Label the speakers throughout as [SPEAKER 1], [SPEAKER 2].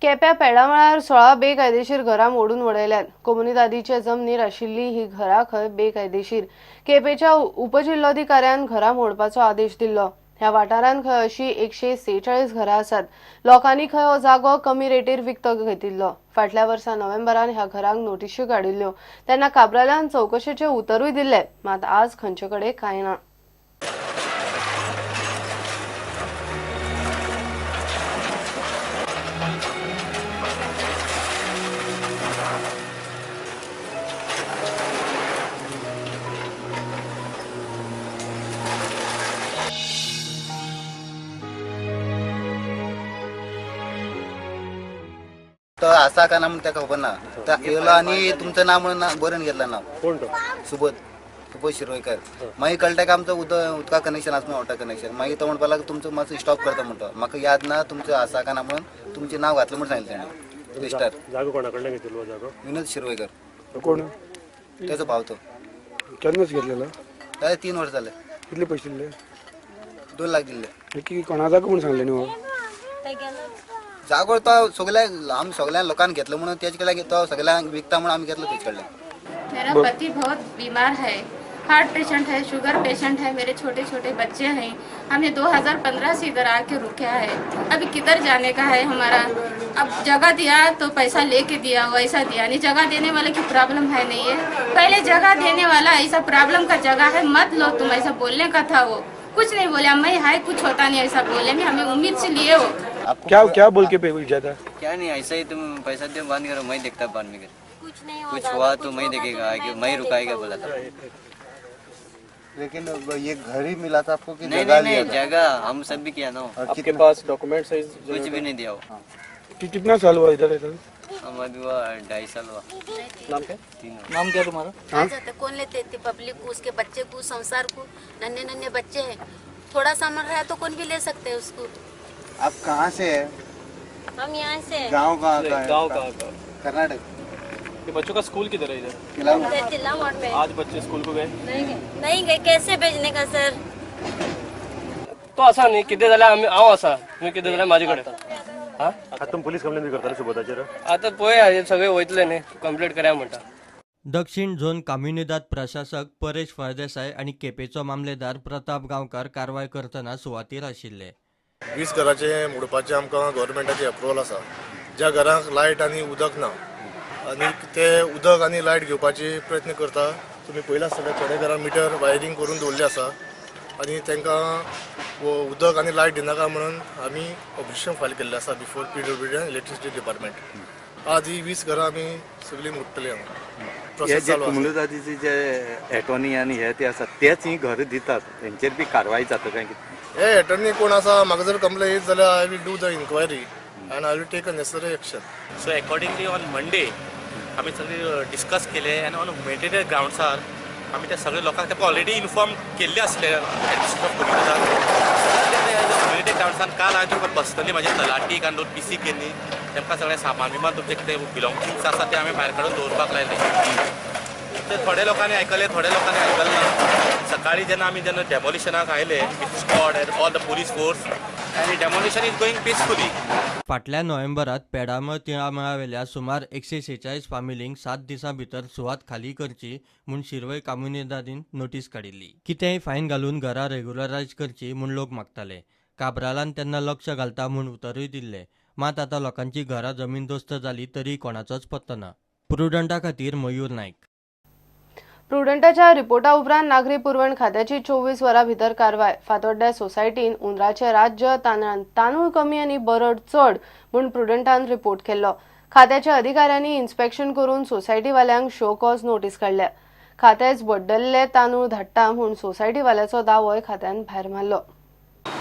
[SPEAKER 1] केप्या पेडामळार 16 बेकायदेशीर घरां मोडून उडयल्यात. कोमुनिदादीचे जमनीर आशिल्ली ही घरां खंय बेकायदेशीर. केपेच्या उपजिल्लोधिकाऱ्यान घरां मोडपाचो आदेश दिल्लो. ह्या वाठारांत खंय अशी 146 घरां आसात. लोकांनी खंय हो जागो कमी रेटीर विकतो घेतिल्लो. फाटल्या वर्सा नोव्हेंबरान ह्या घरांक नोटिशी काडिल्ल्यो तेन्ना काब्रालान चवकशेचे उतरूय दिल्ले, मात आज खंयचे कडेन कांय ना.
[SPEAKER 2] तो असा का ना म्हणून त्याका खबर ना. तर येयलो आनी तुमचं नाव म्हणून बरोवन घेतलं नाव.
[SPEAKER 3] कोण तो?
[SPEAKER 2] सुबोध, सुबोध शिरोयकर. मागीर कळटा की आमचं उदका कनेक्शन आसा म्हणून, वॉटर कनेक्शन. मागीर तो म्हणपाक लागलो तुमचं मातसो स्टॉप करता म्हणटा. म्हाका याद ना तुमचं आसा का ना म्हणून तुमचें नाव घातलं म्हणून सांगितलं तेणें लिस्टार.
[SPEAKER 3] जागो कोणा कडल्यान घेतिल्लो जागो?
[SPEAKER 2] विनोद शिरोयकर.
[SPEAKER 4] कोण?
[SPEAKER 2] तेजो भाव तो.
[SPEAKER 4] केन्नाच घेतलेलो?
[SPEAKER 2] जालें 3 वर्स जालें.
[SPEAKER 4] कितले पयशे दिले?
[SPEAKER 2] 2 लाख दिल्ले.
[SPEAKER 4] की कोणा जागो म्हणून सांगलें न्ही हो?
[SPEAKER 2] जागो तो सगळ्या आमी सगळ्या लोकांनी घेतलो म्हणून तेजे कडल्यान तो सगळ्यांक विकता म्हणून आमी घेतलो तेजे कडल्यान.
[SPEAKER 5] मेरा पति बहुत बीमार है, हार्ट पेशेंट है, शुगर पेशेंट है, मेरे छोटे छोटे बच्चे हैं. हमने 2015 से इधर आके रुके है. अभी किधर जाने का है हमारा? अब जगह दिया तो पैसा लेके दिया, वैसा दिया नहीं. जगह देने वाले की प्रॉब्लम है नहीं है. पहले जगह देने वाला ऐसा प्रॉब्लम का जगह है, मत लो तुम, ऐसा बोलने का था. वो कुछ नहीं बोले, मैं है कुछ होता नहीं ऐसा बोले. मैं हमें उम्मीद से लिए हो.
[SPEAKER 2] आपको
[SPEAKER 4] क्या क्या बोल के पे ज्यादा?
[SPEAKER 6] क्या नहीं, ऐसा ही तुम पैसा दो बंद करो, मैं देखता बाद में.
[SPEAKER 7] कुछ नहीं
[SPEAKER 6] कुछ
[SPEAKER 7] होगा,
[SPEAKER 6] हुआ
[SPEAKER 7] कुछ
[SPEAKER 6] तो मैं
[SPEAKER 7] होगा
[SPEAKER 6] देखेगा
[SPEAKER 7] तो
[SPEAKER 6] कि
[SPEAKER 7] मैं
[SPEAKER 6] मैं
[SPEAKER 7] क्या
[SPEAKER 6] रुकाएगा
[SPEAKER 7] देखूंगा?
[SPEAKER 6] बोला था.
[SPEAKER 2] लेकिन ये घर ही मिला था आपको कि
[SPEAKER 6] नहीं
[SPEAKER 2] जगह
[SPEAKER 6] नहीं
[SPEAKER 2] लिया
[SPEAKER 6] नहीं
[SPEAKER 2] था?
[SPEAKER 6] जगह हम सब भी किया ना.
[SPEAKER 2] और
[SPEAKER 3] आपके
[SPEAKER 2] कितना
[SPEAKER 3] पास डॉक्यूमेंट्स है?
[SPEAKER 6] कुछ भी नहीं दिया वो.
[SPEAKER 4] कि कितना साल हुआ इधर इधर?
[SPEAKER 6] हम अभी हुआ 2.5 साल हुआ.
[SPEAKER 3] नाम क्या?
[SPEAKER 6] 3
[SPEAKER 3] नाम क्या तुम्हारा?
[SPEAKER 7] आ जाते कौन लेते थे पब्लिक को, उसके बच्चे को, संसार को. नन्हे नन्हे बच्चे हैं, थोड़ा सामान रहा तो कौन भी ले सकते हैं उसको.
[SPEAKER 2] आप कहाँ से है?
[SPEAKER 7] हम यहाँ से
[SPEAKER 2] गाँव कहाँ का है?
[SPEAKER 3] गाँव कहाँ का?
[SPEAKER 2] कर्नाटक.
[SPEAKER 3] ये बच्चों का स्कूल किधर है इधर?
[SPEAKER 7] तिल्ला में.
[SPEAKER 3] आज बच्चे स्कूल को गए?
[SPEAKER 7] नहीं गए, कैसे भेजने का सर?
[SPEAKER 8] तो आसा न्ही कितें जाल्यार आमी हांव आसा, तुमी कितें जाल्यार म्हाजे कडेन. हा,
[SPEAKER 3] आता तुमी पुलीस कंप्लेन बी करताले सुबोधाचेर?
[SPEAKER 8] आतां पळया सगळे वयतले न्ही, कंप्लेट करया म्हणटा.
[SPEAKER 9] दक्षिण झोन काम्युनिदाद प्रशासक परेश फळदेसाय आनी केपेचो मामलेदार प्रताप गांवकार कारवाय करतना सुवातीर आशिल्ले.
[SPEAKER 10] 20 घराचे मोडपाचे आमकां गव्हर्मेंटाचे अप्रुवल आसा. ज्या घरांक लायट आनी उदक ना आनी ते उदक आनी लायट घेवपाचे प्रयत्न करता. तुमी पळयला आसतले थोडे घरां मिटर वायरींग करून दवरले आसा आनी तांकां उदक आनी लायट दिनाका म्हणून आमी ऑब्जेक्शन फायल केल्लें आसा before PWD and electricity department. आज ही 20 घरां आमी सगळीं मोडटली हांगा.
[SPEAKER 11] हे
[SPEAKER 10] प्रोसेस
[SPEAKER 11] जे
[SPEAKER 10] चालू आसा.
[SPEAKER 11] कुमुलदादीचे जे एटॉर्नी आनी हे ते आसा तेच ही घर दितात, हेंचेर बी कारवाय जाता काय कितें?
[SPEAKER 10] हे एटर्नी कोण आसा म्हाका जर कंप्लेन येत जाल्यार I will do the inquiry and I will take a necessary action.
[SPEAKER 12] So accordingly on Monday आमी सगळे डिस्कस केले आनी ऑन ह्युमॅनिटेरियन ग्रावंड्सार आमी त्या सगळे लोकांक तेका ऑलरेडी इन्फॉर्म केल्ले आसले ह्युमॅनिटेरियन ग्रावंड्सान. काल हांवें तुमकां पर्सनली म्हाजे तलाटीक आनी 2 पी सी केल्ली, तेमकां सगळें सामान बिमान तुमचें कितें बिलोंगिंग्स आसा तें हांवें भायर काडून दवरपाक लायलें. ते थोड्या लोकांनी आयकलें, थोड्या लोकांनी आयकलें ना. सकाळी जेन्ना आमी जेन्ना डेमोलिशनाक आयले with squad and all the police force आनी demolition is going peacefully.
[SPEAKER 9] फाटल्या नोव्हेंबरात पेडामळ तिळामळावेल्या सुमार 146 फामिलींक 7 दिसां भितर सुवात खाली करची म्हूण शिरवय काम्युनिदादीन नोटीस काडिल्ली. कितेंय फायन घालून घरां रेग्युलरायज करची म्हूण लोक मागताले. काब्रालान तेन्ना लक्ष घालता म्हूण उतरूय दिल्लें, मात आतां लोकांची घरां जमीनदोस्त जाली तरी कोणाचोच पत्तो ना. प्रुडंटा खातीर मयूर नायक.
[SPEAKER 1] प्रुडंटाच्या रिपोर्टा उपरांत नागरी पुरवण खात्याची 24 वरां भितर कारवाय. फातोड्ड्या सोसायटीन उंदराचे राज्य तांदळान तांदूळ कमी आनी बरड चड म्हूण प्रुडंटान रिपोर्ट केल्लो. खात्याच्या अधिकाऱ्यांनी इन्स्पेक्शन करून सोसायटीवाल्यांक शो कॉज नोटीस काडल्या. खात्याच बड्डल्ले तांदूळ धाडटा म्हूण सोसायटीवाल्याचो दावोय खात्यान भायर मारलो.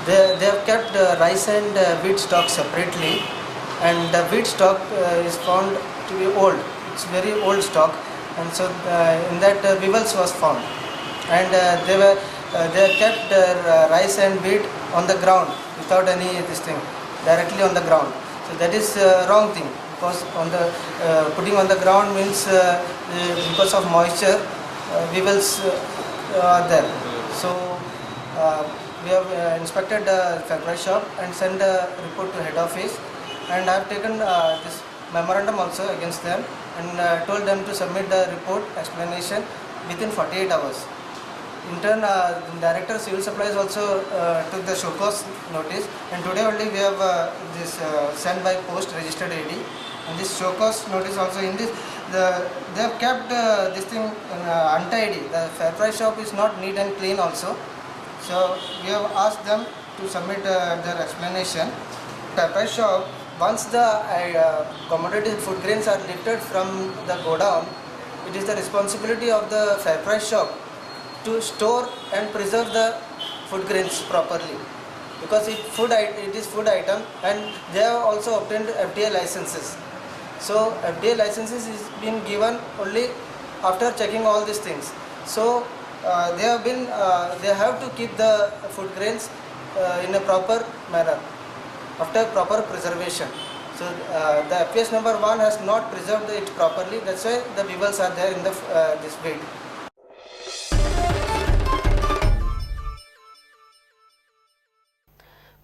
[SPEAKER 13] They have kept rice and wheat stock separately, and the wheat stock is found to be old. It's very old stock, and so in that weevils was found, and they kept rice and wheat on the ground without any this thing, directly on the ground. So that is wrong thing, because on the putting on the ground means because of moisture, weevils are there. So we have inspected the factory shop and sent a report to head office. And I have taken this memorandum also against them and told them to submit the report explanation within 48 hours. In turn, the Director Civil Supplies also took the show cause notice, and today only we have this sent by post registered AD. And this show cause notice also in this, they have kept this thing untidy. The fair price shop is not neat and clean also. So we have asked them to submit their explanation. Fair price shop, once the commodity food grains are lifted from the godown, it is the responsibility of the fair price shop to store and preserve the food grains properly, because it is food item, and they have also obtained FDA licenses. So FDA licenses is been given only after checking all these things. So they have to keep the food grains in a proper manner after proper preservation. So the FPS number 1 has not preserved it properly. That's why the weevils are there in the this wheat.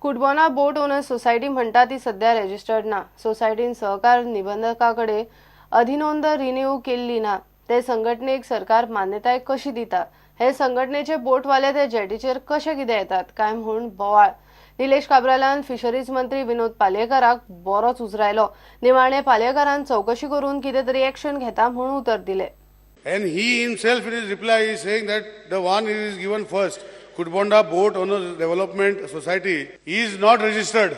[SPEAKER 1] Cutbona boat owner society म्हणटा ती सध्या registered ना. सोसायटीन सहकार निबंधकाकडे अधिनोंद renew केल्ली ना. ते संघटनेक सरकार मान्यताय कशी दिता? हे संघटनेचे बोटवाले ते जेटीचेर कशे कितें येतात काय म्हूण बोवाळ. निलेश काब्रालान फिशरीज मंत्री विनोद पालयेकाराक बरोच उजरायलो. निमाणे पालयेकारान चौकशी करून कितें तरी एक्शन घेता म्हूण उतर दिलें.
[SPEAKER 14] And he himself in his reply is saying that the one is given first, Cutbona Boat Owners Development Society, is not registered.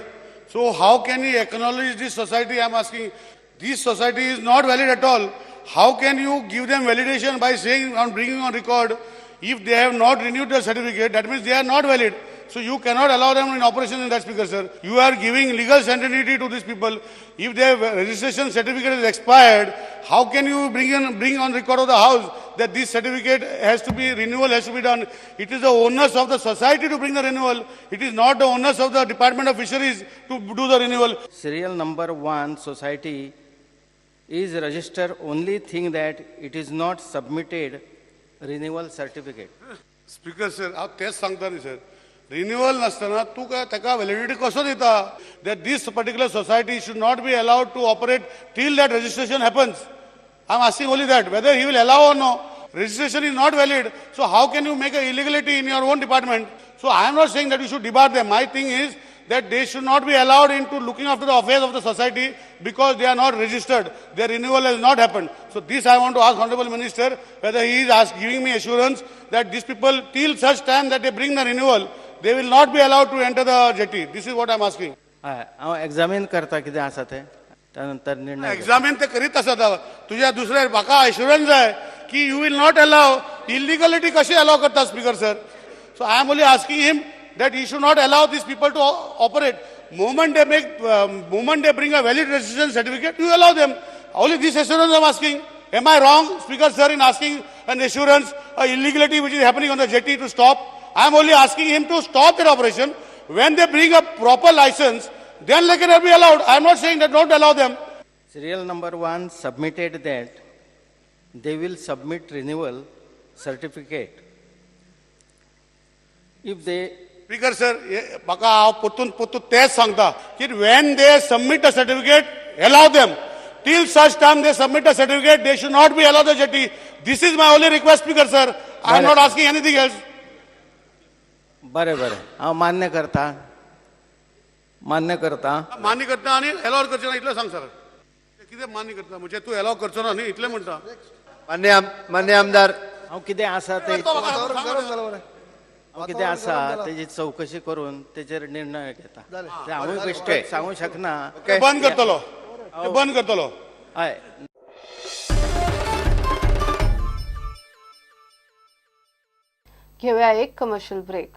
[SPEAKER 14] So how can he acknowledge this society? I am asking. This society is not valid at all. How can you give them validation by saying on bringing on record if they have not renewed their certificate, that means they are not valid. So you cannot allow them in operation in that, Speaker sir. You are giving legal certainty to these people. If their registration certificate is expired, how can you bring on record of the house that this certificate has to be, renewal has to be done? It is the onus of the society to bring the renewal. It is not the onus of the Department of Fisheries to do the renewal.
[SPEAKER 15] Serial number 1 society is registered, only thing that it is not submitted renewal certificate.
[SPEAKER 14] Speaker sir, हांव तेच सांगता न्ही sir. Renewal नासतना तूं ताका validity कसो दिता? That this particular society should not be allowed to operate till that registration happens. I am asking only that whether he will allow or no. Registration is not valid. So how can you make a illegality in your own department? So I am not saying that you should debar them. My thing is that they should not be allowed into looking after the affairs of the society because they are not registered. Their renewal has not happened. So this I want to ask Honorable Minister whether he is giving me assurance that these people, till such time that they bring the renewal, they will not be allowed to enter the jetty. This is what I am asking.
[SPEAKER 15] हांव examine करता कितें आसा तें, त्यानंतर निर्णय.
[SPEAKER 14] Examine ते करीत आसात. तुज्या दुसऱ्या म्हाका एश्युरन्स जाय की you will not allow illegality. कशी अलाव करता speaker sir? So I am only asking him that he should not allow these people to operate. Moment they make, moment they bring a valid registration certificate, you allow them. Only this assurance I am asking. Am I wrong, Speaker sir, in asking an assurance, a illegality which is happening on the jetty to stop? I am only asking him to stop that operation. When they bring a proper license, then they can be allowed. I am not saying that don't allow them.
[SPEAKER 15] Serial number 1 submitted that they will submit renewal certificate. If they
[SPEAKER 14] Speaker sir, म्हाका हांव परतून परतून तेच सांगता की when they submit a certificate, allow them. Till such time they submit a certificate, they should not be allowed the jetty. This is my only request, Speaker sir. I am not asking anything else.
[SPEAKER 15] बरें बरें, हांव मान्य करता, मान्य करता.
[SPEAKER 14] मान्य करता आनी अलाव करचें ना इतलें सांग सर. कितें मान्य करता म्हणजे तूं अलाव करचो ना न्ही इतलें म्हणटा.
[SPEAKER 15] मान्य आमदार, हांव कितें आसा तें हांव कितें आसा तेजी चवकशी करून तेचेर निर्णय घेता. हांवूय बेश्टें सांगूंक शकना.
[SPEAKER 14] बंद करतलो, बंद करतलो.
[SPEAKER 15] हय.
[SPEAKER 1] घेऊया एक कमर्शियल ब्रेक.